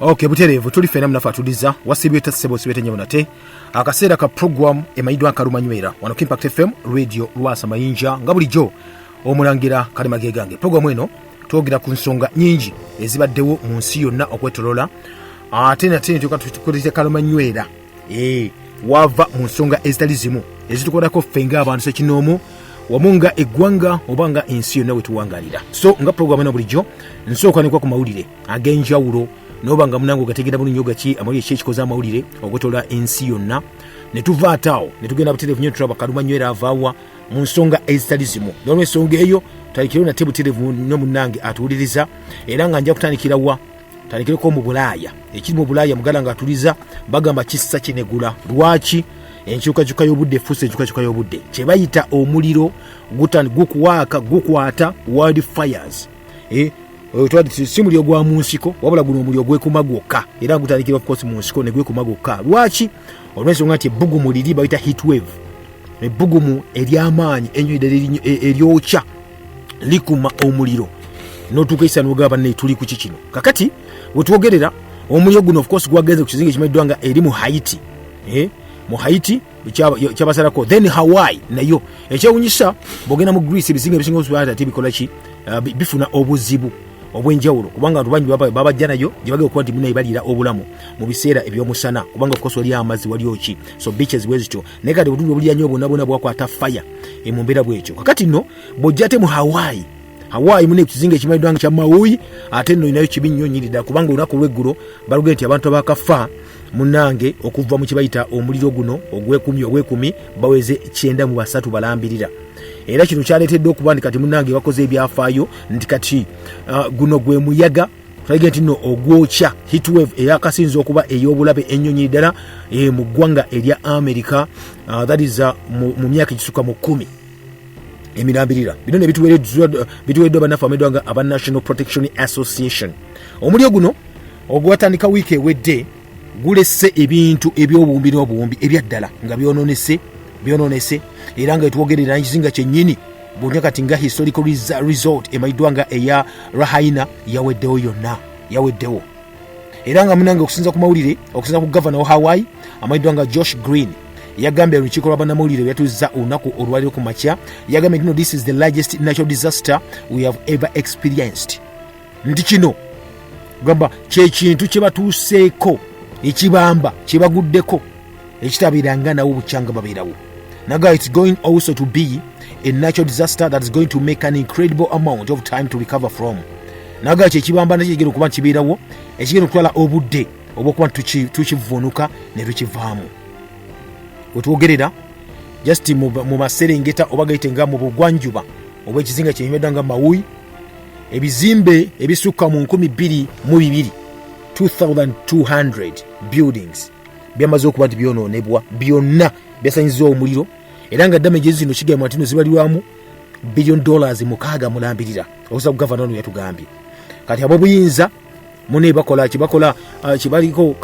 Ok, butereevu tuli ffena munafe atuliza wasiibye ssebo, osiibye nnyabo nate. Akaseera ka program emanyiddwa Nkalumanywera wano ku Impact FM Radio, Lwasa Mayinja nga bulijjo omulangira Kalema Gegange. Program eno twogera ku nsonga nyingi ezibaddewo mu nsi yonna okwetolola, ate nate netukulete Kalumanywera wava mu nsonga ezitali zimu ezitukolako ffe ng'abantu sekinoomu wamu nga eggwanga oba nga ensi yonna wetuwangalira. So nga program eno bulijjo nsooka nekwa ku mawulire ag'enjawulo, noba nga munange ogategeera bulungi gaki amawulire, ki ekikoze amawulire okwetolola ensi yonna, ne tuva ate awo ne tugenda butereevu nnyo tulaba Kalumanywera avaawa mu nsonga ezitali zimu. Nolwensonga eyo tandikireo nate butereevu nnyo munnange atuwuliriza, era nga nja kutandikira wa? Tandikireko mu Bulaaya. Ekiri mu Bulaaya, muganda nga atuliza, bagamba kissa kinegula. Lwaki? Enkyukakyuka y'obudde efuuse enkyukakyuka y'obudde kye bayita omuliro gukuwaaka, gukwata, wildfires. Si muliro gwa mu nsiko, wabula guno omuliro gwekuma gwokka, era gutandikira of course mu nsiko ne gwekuma gwokka. Lwaki? Olw'ensonga nti ebbugumu liri bayita heat wave, ebbugumu ery'amaanyi ennyo ddala eryokya likuma omuliro notuuka ekisa nogaba banne tuli ku kikino. Kakati wetwogerera omuliro guno of course gwagenze ku kizinga ekimanyiddwa nga eri mu Haiti, mu Haiti kyabasalako, then Hawaii nayo. Ekyewunyisa, bwogenda mu Greece, ebizinga ebisinga obusobola ate bikola ki? Bifuna obuzibu obwenjawulo kubanga abantu bangi babajja nayo gye bagenda okuba nti munaye baliira obulamu mu biseera ebyomusana, kubanga of course wali amazzi, wali oki, so beaches bwe zityo. Naye kati obutundu obulira nnyo bwonna bwonna bwakwata fire mu mbeera bwetyo. Kakati nno bw'ojja ate mu Hawaii, Hawaii mune ekizinga ekimanyiddwa nga kya Maui, ate nno nayo kibi nnyo nnyini ddala, kubanga olunaku olw'eggulo balugende nti abantu abakafa munange okuva mu kibayita omuliro guno ogwekumi obwekumi baweze 93 balambirira. Era kino kyaleetedde okuba nti kati munange bakoze ebyafaayo nti kati guno gwe muyaga twalage nti nno ogwokya, heatwave eyakasinza okuba ey'obulabe ennyonyi ddala mu ggwanga erya America, that is mu myaka egisukka mu 10 emirambirira. Bino ne bituweereddwa bannaffe amanyiddwa nga aba National Protection Association. Omuliro guno ogwatandika wiiki ewedde gulese ebintu ebyobuwumbi n'obuwumbi ebyaddala nga byononese byononese, era nga etwogerera ekizinga kyennyini bwonna kati nga historical resort emanyiddwa nga eya Lahaina yaweddewo yonna, yaweddewo. Era nga munange okusinza ku mawulire, okusinza ku gavana wa Hawaii amanyiddwa nga Josh Green, yagambye olukiiko lwa bannamawulire byatuzza olunaku olwaliro ku makya, yagambye nti no, this is the largest natural disaster we have ever experienced, nti kino gamba kyekintu kye batuuseeko, ekibamba kye baguddeko ekitabeeranga nawo bukyanga babeerawo. Naga it's going also to be a natural disaster that is going to make an incredible amount of time to recover from. Naga kyekibamba nakyo kigenda okuba nti kibeerawo ekigenda okutwala obudde obwokuba nti tukivuunuka ne tukivaamu. Wetwogerera just mu maserengeta oba gayite nga mu bugwanjuba oba ekizinga kyenyumedda nga Maui, ebizimbe ebisukka mu 2200, 2200 buildings byamaze okuba nti byonoonebwa byonna, byasanyiza omuliro, era nga damages zino kigambibwa nti no zibalirwamu billion dollars 6 mulambirira, okusa ku gavana ono yatugambye. Kati ab'obuyinza mune bakola kibakola kibaliko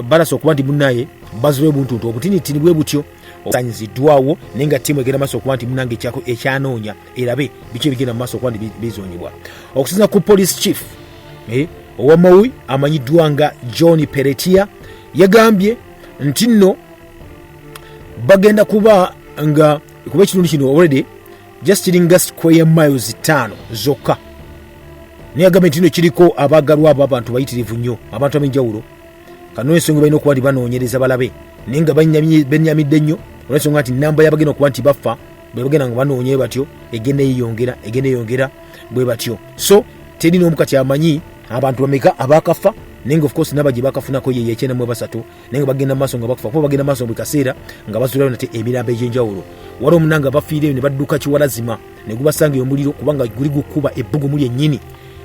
balasa okuba nti munaye bazula obuntuntu obutinitini bwe butyo osanyiziddwawo, naye nga ttiimu egenda maaso okuba nti munange ekyanoonya erabe biki ebigenda mu maaso okuba nti bizonyebwa. Okusinza ku police chief owa Maui amanyiddwa nga John Pelletier, yagambye nti nno bagenda kuba nga kuba ekitundu kino already just kiringa square miles 5 zokka, naye agambye nti nno kiriko abaagalwa abo abantu bayitirivu nnyo, abantu ab'enjawulo. Kano ensonga balina okuba nti banoonyereza balabe, naye nga benyamidde nnyo olwensonga nti namba yabagenda okuba nti bafa bwe bagenda nga banoonye batyo egenda yeyongera, egenda yeyongera bwe batyo. So teri n'omu kati amanyi abantu bameka abakafa, naye nga of course naba gye bakafunako ye 93, naye nga bagenda maaso nga bakufa, kuba bagenda maaso buli kaseera nga bazuulayo nate emirambo egy'enjawulo. Waliwo omunanga bafiireyo ne badduka kiwalazima ne gubasanga omuliro, kubanga guli gukuba ebbugumu lyennyini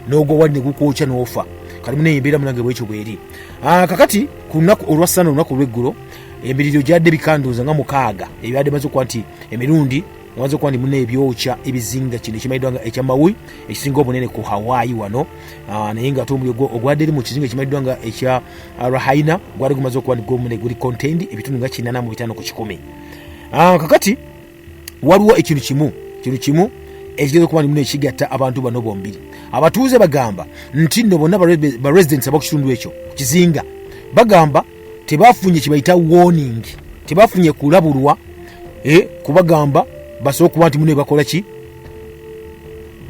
n'ogwa wali ne gukwokya n'ofa. Kati munaye embeera munange bwekyo bweri. Kakati ku lunaku olwa Sunday, olunaku olw'eggulo, emiriro gyadde bikanduuza nga 6 ebyadde maze okuba nti emirundi maze okuba nti muna ebyokya ebizinga kino ekimanyiddwa nga ekya Maui ekisinga obunene ku Hawaii wano. Naye nga ate omuliro ogwadde eri mu kizinga ekimanyiddwa nga ekya Lahaina gwali gumaze okuba nti gwomune guli contained ebitundu nga 85%. Kakati waliwo ekintu kimu, kintu kimu Ekigeza okuba nti muno ekigatta abantu bano bombiri, abatuuze bagamba nti nno bonna ba residents ab'oku kitundu ekyo ku kizinga bagamba tebafunye kibayita warning, tebafunye kulabulwa kubagamba basobole okuba nti muno bakola ki,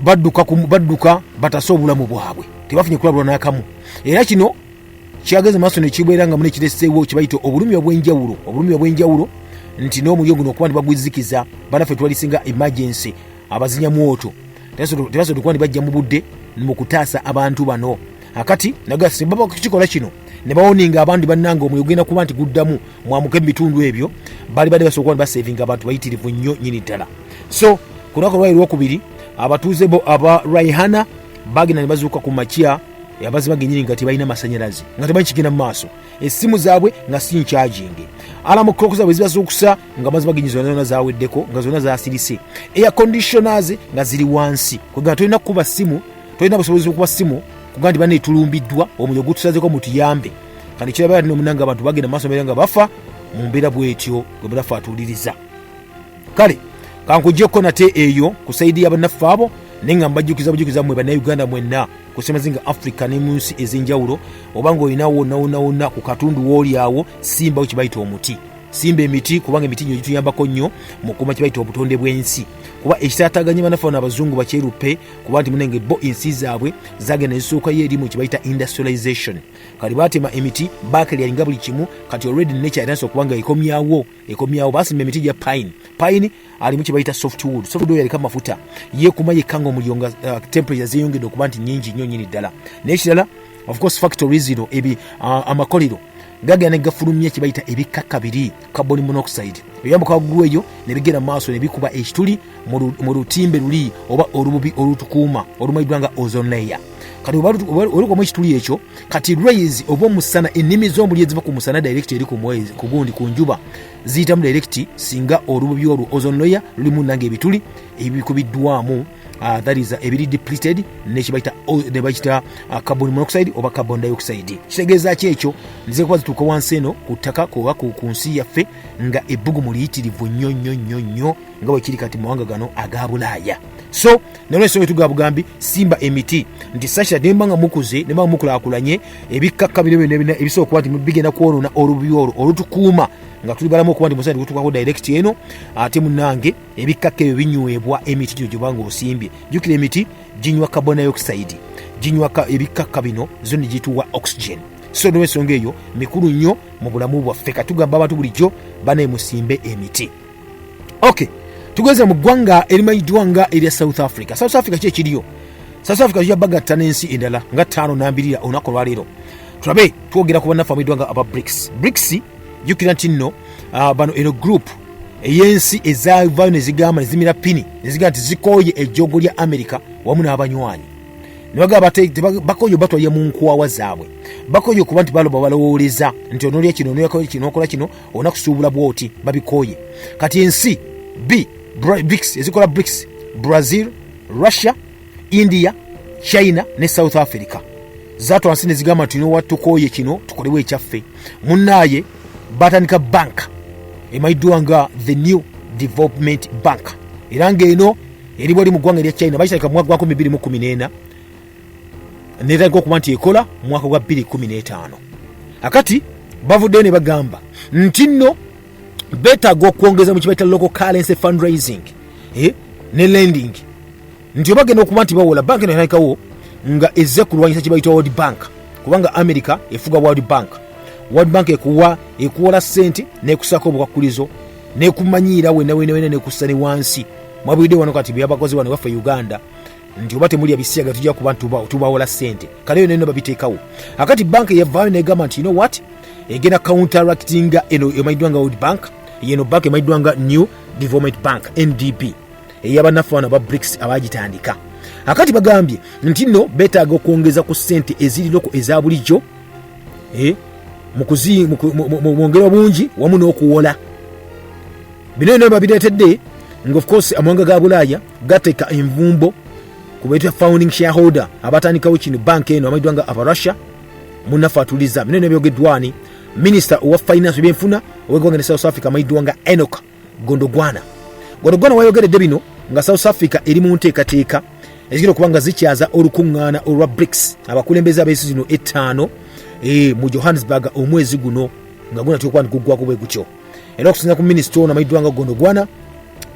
badduka batase obulamu bwabwe. Tebafunye kulabulwa n'akamu, era kino kyageze maaso nekibeera nga muno ekireseewo kibayita obulumi obwenjawulo nti n'omuliro guno okuba nti bagwizikiza. Banaffe twalisinga emergency abazinyamwoto tebasobola okuba nti bajja mu budde mu kutaasa abantu bano. Akati nagasi baba kukikola kino ne bawarninga abandi, bannanga omuliro gugenda kuba nti guddamu, mwamuke mu bitundu ebyo, bali badde basobola okuba nti basavinga abantu bayitirivu nnyo nyini ddala. So ku lunaku lwali lwokubiri, abatuuze bo aba Raihana bagenda ne bazuuka ku makya abazima genyini nga tebalina masanyalaze, nga temanyi kigenda mu maaso, essimu zaabwe nga si ncharging, alarm clock zaabwe zibazuukusa nga amazima genyi zonna zonna zaweddeko, nga zonna zasirise, air conditioners nga ziri wansi. Kwegamba tolina kukuba ssimu, tolina busobozi bukuba ssimu kugamba nti bane tulumbiddwa omuliro gutusazeko, mutuyambe. Kandi kiraba nti omunanga abantu bagenda mu maaso mbeera nga bafa mu mbeera bwetyo. Gwe munaffe atuuliriza, kale kankujjeko nate eyo ku side y'abannaffe abo, naye nga mbajjukiza bujukiza mmwe Bannayuganda mwenna ku semazinga Africa ne mu nsi ez'enjawulo, oba ng'olinawo wonna wonna wonna ku katundu wooli awo, simbawo kibayita omuti, simba emiti, kubanga emiti gino gituyambako nnyo mu kuuma kibayita obutonde bw'ensi. Kuba ekitaataganye bannaffe bano abazungu bakyeruppe, kuba nti munenge bo ensi zaabwe zagenda nezisookayo eri mu kibayita industrialization. Kati batema emiti, bakelyalinga buli kimu. Kati already nature etandise okuba nga ekomyawo. Basimba emiti gya pine. Pine alimu kyebayita softwood. Softwood oyo aliko amafuta, yekuma yekka nga omuliro nga temperature zeyongedde okuba nti nyingi nnyo nyini ddala. Naye kirala, of course, factory zino amakolero gagenda ne gafulumya kyebayita ebikaka biri carbon monoxide, ebyambuka waggulu eyo ne bigenda mu maaso ne bikuba ekituli mu lutimbe luli oba olububi olutukuuma olumanyiddwa nga ozone layer. Kati olikubamu ekituli ekyo, kati rays oba omusana, ennimi z'omuliro eziva ku musana direct eri ku mwezi, ku gundi, ku njuba, ziyitamu direct singa olububi olwo ozone layer lulimu nange ebituli ebikubiddwamu, that is ebiri depleted nekibayita carbon monoxide oba carbon dioxide. Kitegeeza ki ekyo? Nze kuba zituuka wansi eno ku ttaka oba ku nsi yaffe nga ebbugumu liyitirivu nnyo nnyo nnyo nnyo, nga bwe kiri kati mu mawanga gano aga Bulaaya. So nolwensonga etuga bugambi simba emiti nti sasha nemba nga mukuze, nemba nga mukulaakulanye, ebikkakka bino byonna byonna ebisobola okuba nti bigenda kwonoona olububi olwo olutukuuma nga tuli balamu okuba nti musana tegutukako direct eno. Ate munange ebikkakka ebyo binywebwa emiti gino gyoba nga osimbye. Jjukira emiti ginywa carbon dioxide, ginywa ebikkakka bino, zo ne gituwa oxygen. So nolwensonga eyo mikulu nnyo mu bulamu bwaffe. Katugamba abantu bulijjo banaye musimbe emiti. Ok, tugeze mu ggwanga erimanyiddwa nga erya South Africa. South Africa ki ekiriyo? South Africa tujja bagatta n'ensi endala nga ttaano nambirira olunaku olwaleero. Tulabe, twogera ku bannaffe amanyiddwa nga aba BRICS. BRICS, jjukira nti nno bano eno group ey'ensi ezavaayo nezigamba nezimira pini nezigamba nti zikooye ejjogo lya America wamu n'abanywanyi, nebagamba bakoye batwalira mu nkwawa zaabwe, bakoye okuba nti baloba balowooleza nti onolya kino, onolya kino, onokola kino, olina kusuubula bwoti, babikooye. Kati ensi b BRICS ezikola BRICS: Brazil, Russia, India, China ne South Africa, zatwala nsi nezigamba nti nowa tukooye kino, tukolewo ekyaffe. Munnaaye batandika bank emanyiddwa nga the New Development Bank, era ng'eno eri bwali mu ggwanga erya China. Bakitandika mu mwaka gwa 2014, netandika okuba nti ekola mu mwaka gwa 2015. Akati bavuddeyo ne bagamba nti nno beetaaga okwongeza mu kibaita local currency fundraising ne lending, nti obagenda okuba nti bawola. Banka eno yatandikawo nga ezze kulwanyisa kibayita World Bank, kubanga America efuga World Bank. World Bank ekuwola sente nekusako obukwakulizo nekumanyiira wena wena wena nekussa ne wansi. Mwabulidde wano kati byabakozi wano waffe Uganda nti oba temulya bisiyaga tujja kuba nti tubawola sente. Kale eyo neno babiteekawo. Akati banka yavaayo negamba nti you know what, egenda counteractinga eno emanyiddwa nga World Bank. Yeno bank emanyiddwa nga New Development Bank, NDB, eyabannaffe wano aba BRICS abagitandika. Akati bagambye nti nno beetaaga okwongeza ku ssente eziriroko eza bulijjo mu ngeri obungi wamu n'okuwola. Bino byonna babireetedde nga of course amawanga ga Bulaaya gateeka envumbo ku bayita founding shareholder abatandikawo kino banka eno amanyiddwa nga Abarussia. Munnaffe atuliza, bino byonna byogeddwani minisita owa finance, ebyenfuna, ow'eggwanga ne South Africa amanyiddwa nga Enoch Gondogwana. Gondogwana wayogeredde bino. Nga South Africa eri mu nteekateeka ezigenda okuba nga zikyaza olukuŋŋaana olwa BRICS, abakulembeze ab'ensi zino ettaano mu Johannesburg omwezi guno nga gunatera okuba nti guggwako bwe gutyo. Era okusinza ku minisita ono amanyiddwa nga Gondogwana,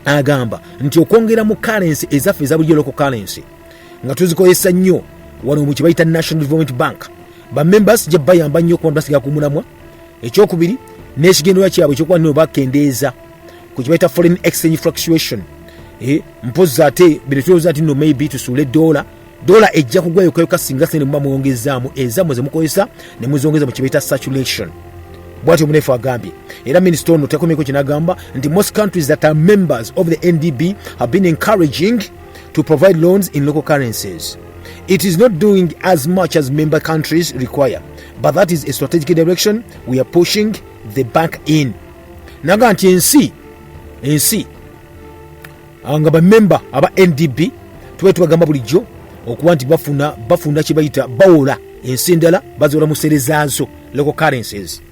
agamba nti okwongera mu currency ezaffe eza bulijjo, local currency, nga tuzikozesa nnyo wano mu kibayita National Development Bank bamembers, gye bayamba nnyo okuba basiga ku mulamwa. Ekyokubiri, n'ekigendererwa kyabwe ekyokuba nno bakendeeza ku kibayita foreign exchange fluctuation. Mpozi ate bino tulowooza nti no maybe tusuule dola, dola ejja kugwa yokayoka singa sente muba mwongezaamu ezammwe zemukozesa ne muzongeza mu kibayita circulation, bwatyo munefu agambye. Era minisita ono takomyeko kinagamba nti most countries that are members of the NDB have been encouraging to provide loans in local currencies. It is not doing as much as member countries require, but that is a strategic direction we are pushing the bank in. Naga nti ensi nga bamemba aba NDB tubaye tubagamba bulijjo okuba nti bafuna kyebayita bawola ensi endala, baziwola mu sere zaazo, local currencies.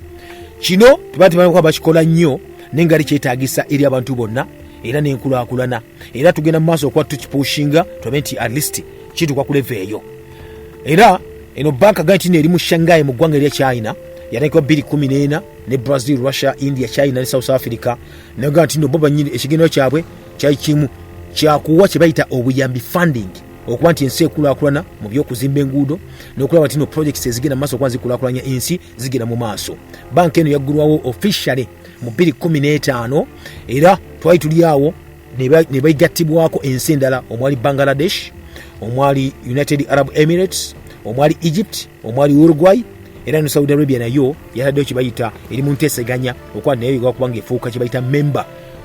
Kino tuba tebakuba bakikola nnyo, naye nga kyetagisa eri abantu bonna era n'enkulaakulana, era tugenda mu maaso okuba tukipushinga tulabe nti at least kituuka ku level eyo. Era eno banka gaa nti eri mu Shanghai mu ggwanga erya China, yatandikibwa 214 ne Brazil, Russia, India, China ne South Africa. Naga nti no bo banyini ekigendero kyabwe kyali kimu kyakuwa kye bayita obuyambi, funding, okuba nti ensi ekulaakulana mu byokuzimba enguudo n'okulaba nti no projects ezigenda mu maaso okuba zikulaakulanya ensi zigenda mu maaso. Banka eno yaggulwawo officially mu 215, era twali tuli awo ne bayigattibwako ensi endala omwali Bangladesh, omwali United Arab Emirates, omwali Egypt, omwali Uruguay, era ne Saudi Arabia nayo yataddeyo kyebayita eri mu nteeseganya okuba nayo egwa kubanga efuuka kyebayita member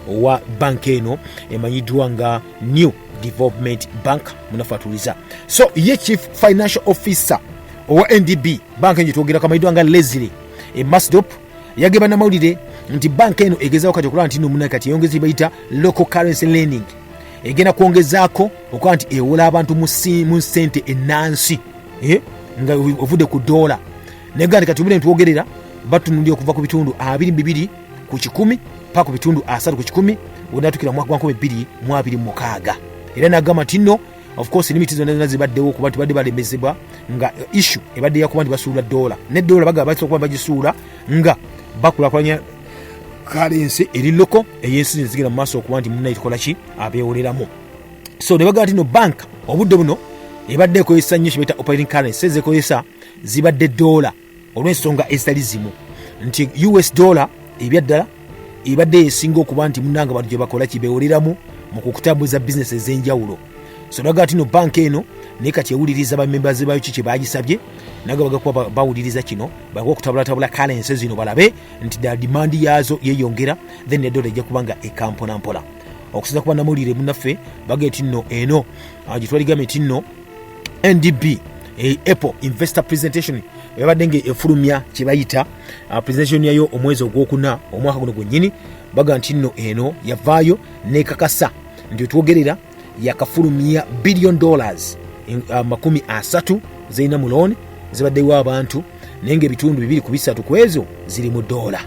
owa banka eno emanyiddwa nga New Development Bank. Munaffe atuuliza. So ye chief financial officer owa NDB banka eno gyetwogerako amanyiddwa nga Leslie Maasdorp yagamba namawulire nti banka eno egezaako kati okulaba nti nomuna kati eyongeza kyebayita local currency lending, egenda kwongezaako okuba nti ewola abantu mu ssente enansi, nga ovudde ku dola. Naye nti kati obudde ntwogerera batunulira okuva ku bitundu 22% paka ku bitundu 30% wenatukira mu mwaka gwa 2026. Era nagamba nti nno of course limit zonna zonna zibaddewo kuba tibadde balemezebwa nga issue ebadde yakuba nti basuula dola, ne dola bagamba basobola kuba bagisuula nga bakulakulanya currency eri local ey'ensi zigenda mu maaso okuba nti munaye tukola ki abeewoleramu. So ne bagamba nti no bank obudde buno ebadde ekozesa nnyo kibaita operating currency, zekozesa zibadde dola olw'ensonga ezitali zimu, nti US dollar ebyaddala ebadde esinga okuba nti munanga bantu gye bakola kibewoleramu mu kukutambuza bizinesi ez'enjawulo. So naga nti no banka eno naye kati ewuliriza bamembazi bayo ki kye bagisabye, naga bagakuba bawuliriza kino baga okutabulatabula currency zino balabe nti ddala demand yaazo yeyongera, then ne dola ejja kuba nga ekampolampola. Okusinza kuba namawulire munaffe bagee nti nno eno gye nti nno NDB Apple investor presentation ebadde nga efulumya kyebayita presentation yayo omwezi ogwokuna omwaka guno gwennyini, baga nti nno eno yavaayo nekakasa nti otwogerera yakafulumya billion dollars 30 zerina mu loan zibaddewo abantu, naye nga ebitundu 2 ku 3 ku ezo ziri mu dola.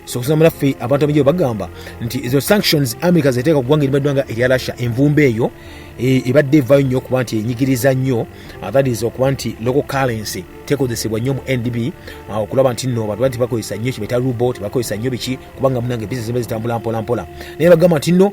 So okusoma munaffe abantu abenjawulo bagamba nti ezo sanctions America zeteeka ku ggwanga erimaddwa nga erya Russia, envumbo eyo ebadde evaayo nnyo okuba nti enyigiriza nnyo, that is okuba nti local currency tekozesebwa nnyo mu NDB, okulaba nti nno abantu tebakozesa nnyo kibaita ruble, tebakozesa nnyo biki, kubanga munange business ziba zitambula mpola mpola. Naye bagamba nti nno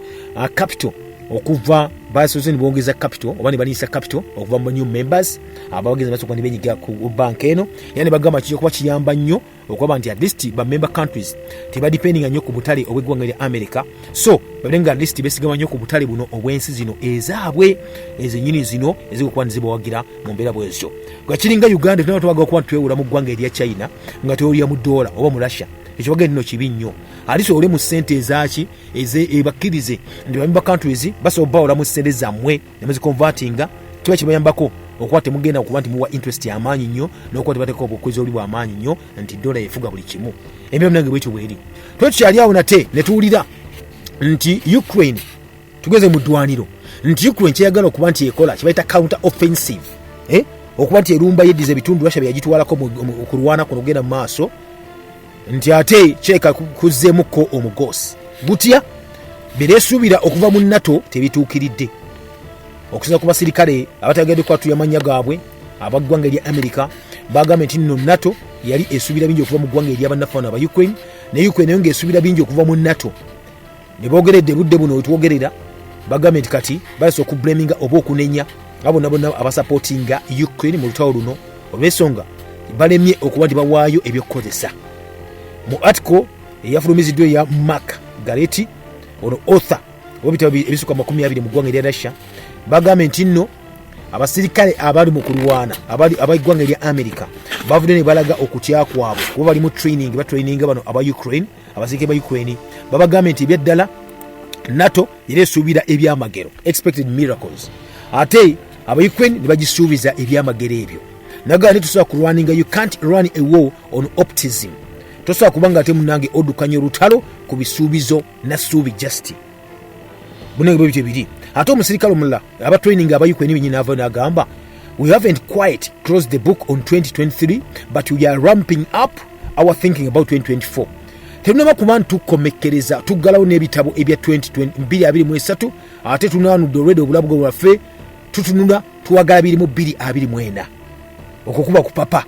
capital okuva basoose ne bongeza capital oba ne balinyisa capital okuva mu new members ababagenza basooka ne benyiga ku banka eno, era ne bagamba kijja kuba kiyamba nnyo okulaba nti at least ba member countries tebadependinga nnyo ku butale obw'eggwanga lya America, so babere nga at least besigama nnyo ku butale buno obw'ensi zino ezaabwe ezenyini zino ezikukuba ntizibawagira mu mbeera bwezityo. Nga kiringa Uganda tunaba twaga okuba nti mu ggwanga erya China nga twewulira mu dola oba mu Russia, ekyo bagenda nno kibi nnyo. Alisi ole mu ssente ezaki ebakkirize nti ba member countries basobola bawola mu ssente zammwe ne muziconvertinga, kiba kibayambako okuba temugenda okuba nti muwa interest amaanyi nnyo n'okuba tebateeka obukozi oli bwamaanyi nnyo nti dola efuga buli kimu. Embeera munange bwetyo bweri. Twe tukyali awo nate ne tuwulira nti Ukraine, tugeze mu ddwaniro, nti Ukraine kyeyagala okuba nti ekola kibaita counter offensive, eh? Okuba nti erumba yeddiza ebitundu Russia byeyagitwalako mu kulwana kuno kugenda mu maaso, nti ate kyeka kuzzeemukko omugoosi gutya. Byeresuubira okuva mu NATO tebituukiridde. Okusinza ku basirikale abatagadde kwatulya mannya gaabwe abaggwanga erya America, bagambye nti nno NATO yali esuubira bingi okuva mu ggwanga eryabannaffe bano aba Ukraine, ne Ukraine nayo ng'esuubira bingi okuva mu NATO. Ne boogeredde budde buno wetwogerera, bagambye nti kati bayasa okublaminga oba okunenya abo bonna bonna abasapootinga Ukraine mu lutalo luno, olw'ensonga balemye okuba nti bawaayo ebyokukozesa. Mu article eyafulumiziddwa eya Mark Gareti, ono author ow'ebitabo ebisukka 20 mu ggwanga erya Russia, bagambye nti nno abasirikale abali mu kulwana abeggwanga erya America bavudde ne balaga okutya kwabwe, kuba bali mu training, batraininga bano aba Ukraine. Abasirikale ba Ukraine babagambye nti ebyaddala NATO era esuubira ebyamagero, expected miracles, ate aba Ukraine ne bagisuubiza ebyamagero ebyo. Nagamba nti tosobola kulwaninga, you can't run a war on optimism. Tosobola kuba nga ate munange oddukanya olutalo ku bisuubizo nassuubi just bunenge bwe bityo biri. Ate omusirikale omulala aba training aba Ukraine benyini ava n'agamba, "We haven't quite closed the book on 2023, but we are ramping up our thinking about 2024." Tetunaba kuba ntukomekkereza tuggalawo n'ebitabo ebya 2023, ate tunaanudde olwedde obulabugo bwaffe, tutunula tuwagala 2024. Okwo kuba kupapa.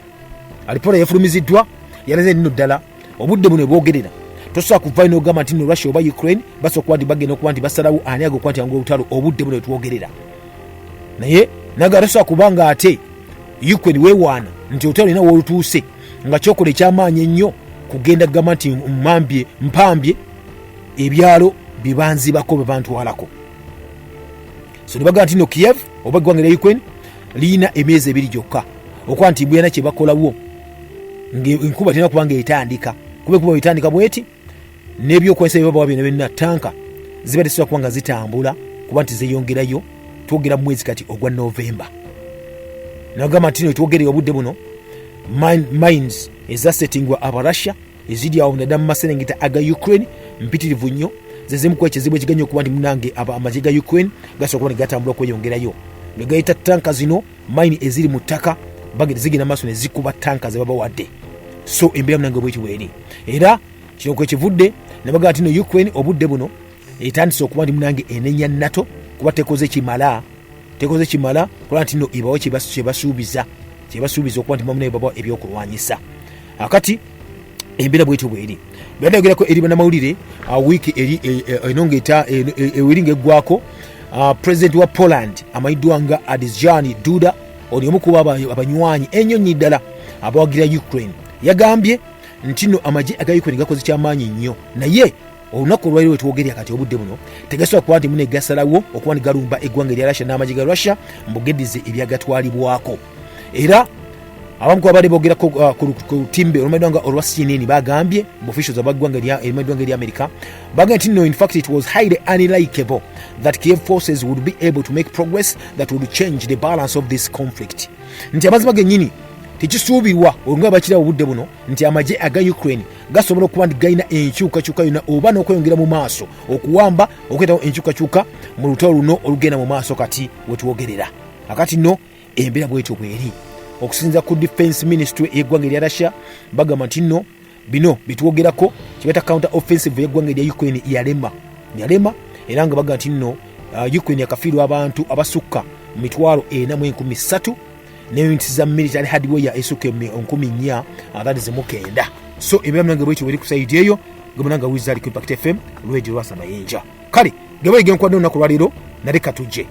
Alipoota yafulumiziddwa yalaze nno ddala obudde buno ebwogerera tosobola kuvayo n'ogamba nti no Russia oba Ukraine basobola kuba nti bagenda okuba nti basalawo ani aga okuba nti angu olutalo obudde buno etwogerera. Naye naga tosobola kuba nga ate Ukraine weewaana nti olutalo lina woolutuuse nga kyokola ekyamaanyi ennyo kugenda kugamba nti mambye mpambye ebyalo byebanzibako bebantwalako. So ne bagamba nti no Kiev oba eggwanga lya Ukraine liyina emyezi 2 gyokka okuba nti mbuyana kye bakolawo ngaenkuba terina kuba nga etandika, kuba enkuba etandika bweti n'ebyokwesa byebabawa byona byonna, tanka ziba tezisobola kuba nga zitambula kuba nti zeyongerayo. Twogera mu mwezi kati ogwa Novemba. Nagamba nti no twogerera obudde buno mines ezasettingwa Abarussia eziri awo naddala mu maserengeta aga Ukraine mpitirivu nnyo, zezimu ku ekizibu ekiganya okuba nti munange amagye ga Ukraine gasobola kuba ne gatambula okweyongerayo ne gayita tanka zino. Mine eziri mu ttaka bagenda zigenda maaso ne zikuba tanka ze babawadde. So embeera munange bweti bweri, era kino kwekivudde ne bagamba nti no Ukraine obudde buno etandise okuba nti munange enenya NATO kuba tekoze kimala, tekoze kimala kuba nti no ebawe kyebasuubiza okuba nti mamunaye babawa ebyokulwanyisa. Akati embeera bwetyo bweri. Byandayogerako eri bannamawulire wiiki eri eno ngaeta eri ngaeggwako, president wa Poland amanyiddwa nga Andrzej Duda, ono omu kuba abanywanyi ennyonyi ddala abawagira Ukraine, yagambye nti no amagye aga Ukraine gakoze kyamaanyi nnyo, naye olunaku olwaliro wetwogerera kati obudde buno tegasobola kuba nti mune gasalawo okuba nti galumba eggwanga erya Russia n'amagye ga Russia mbugeddize ebyagatwalibwako. Era abamu ku babadde boogerako ku lutimbe olumanyiddwa nga olwa CNN bagambye, officials abaggwanga erimanyiddwa nga erya America bagambye nti no, in fact it was highly unlikable that Kiev forces would be able to make progress that would change the balance of this conflict, nti amazima gennyini tekisuubirwa nga bakiraba obudde buno nti amagye aga Ukraine gasobola okuba nti galina enkyukakyuka yonna oba n'okweyongera mu maaso okuwamba okwetawo enkyukakyuka mu lutalo luno olugenda mu maaso kati wetwogerera. Akati nno embeera bwetyo bweri. Okusinza ku defense ministry ey'eggwanga erya Russia, bagamba nti nno bino bitwogerako kibaita counter offensive y'eggwanga erya Ukraine yalema, yalema, era nga bagamba nti nno Ukraine yakafiirwa abantu abasukka mu 403,000 ne units za military hardware esukka 4,439. So embeera munange bwetyo bweri ku side eyo gemunanga wizard ku Impact FM Radio Lwasa Mayinja. Kale gebaige nkwadde olunaku lwaleero, naleka tujje.